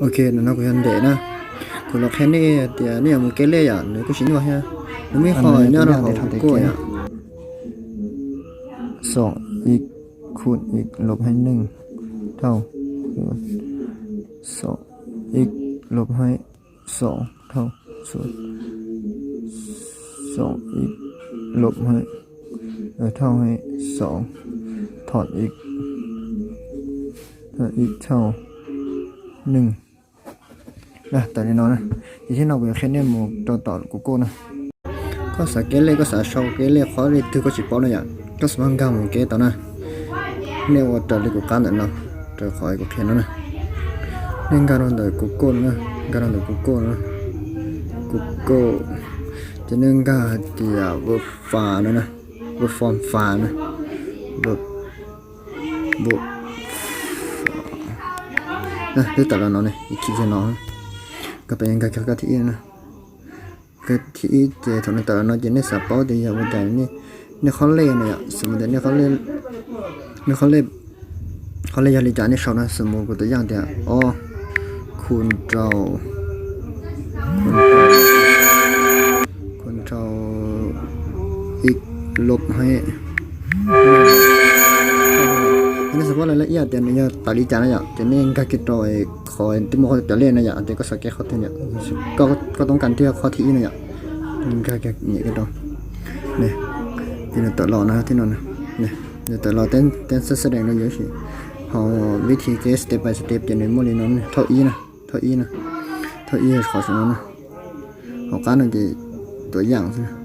Ok, ntawm no kuv yog Ntes na. Kuv los qhia nej tias nej yuav mus kev lej yom, nws kuj tsis nyuaj thiab. Nws muaj ib qho nyob rau hauv Google yom. Xoom ib khum ib lub hais neej thauj xoom ib lub hais xoom thauj xoom ib lub hais thauj hais xoom thom ib thauj neej. Tawm li no na. Ces thiab no kuv yuav qhia nej mus rau tom Google na. Koj xav kev lej, koj xav sau kev lej qhov li twg koj tsis paub na yom, koj xav maj nkag mus kev tau na. Nej ua raws li kuv qab ntawm no, raws qhov kuv qhia no na. Nej nkag rau ntawm Google na, nkag rau ntawm Google na. Google, ces nej nkag hais tias verb file no na, verb form file na. Twb tawm los no ne, ib khib no, koj peb nkag koj thib ib na. Koj thib ib ces thaum nws tawm los no ces nej xav paub tias yog ua cas nej qhov lej na yom, xws mus tias nej qhov lej, qhov lej yog li cas nej sau na, xws mus kuv tus yaj tias o, khu rau, khu rau ib lub hais. Nej xav paub lawv lawv ib tias nws yog tawm li cas na yom, ces nej nkag kiag rau qhov twb muaj qhov tias lej na yom, ces koj xav kev qhov twg yom, koj toob kas tiag qhov thib ib na yom, nkag kiag nyem kiag rau. Ces nws tawm los na, thib no, nws tawm los teb xab xab dees no yuav sis ho vib thi kev step by step ces nws muaj li no, thauj ib na, thauj ib na, thauj ib qhov saum no na, hauv qab no ces tus yaj xwb.